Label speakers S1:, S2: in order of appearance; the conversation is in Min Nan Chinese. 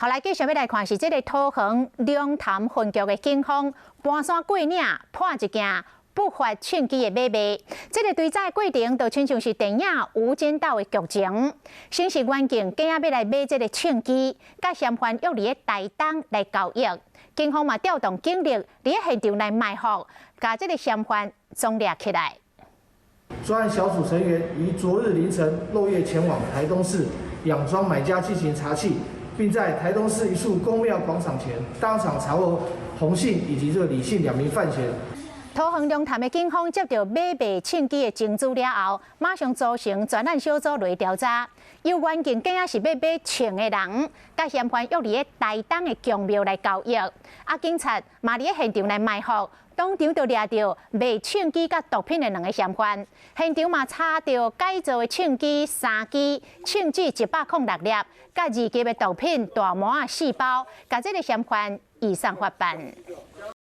S1: 好來，繼續欲來看是這个桃園龍潭分局的警方，搬山過嶺破一件不法唱機的買賣。這个追查的過程，就親像是電影《無間道》的劇情。先是員警假欲來買這个唱機，佮嫌犯約佇咧台東來交易。警方嘛調動警力佇咧現場來埋伏，共這个嫌犯總掠起來。
S2: 專案小組成員於昨日凌晨漏夜前往台東市佯裝買家進行查緝，並在台東市一處宮廟廣場前當場查獲洪姓以及這個李姓兩名犯嫌。
S1: 桃園龍潭的警方接到買賣唱機的情資了後，馬上組成專案小組來調查。由員警假是欲買唱的人，佮嫌犯約佇咧台東的宮廟來交易。啊，警察嘛佇咧現場來埋伏，當場就掠著賣唱機佮毒品的兩个嫌犯。現場嘛查著改造的唱機三支，唱紙106粒，佮二級的毒品大麻仔四包，共這个嫌犯移送法辦。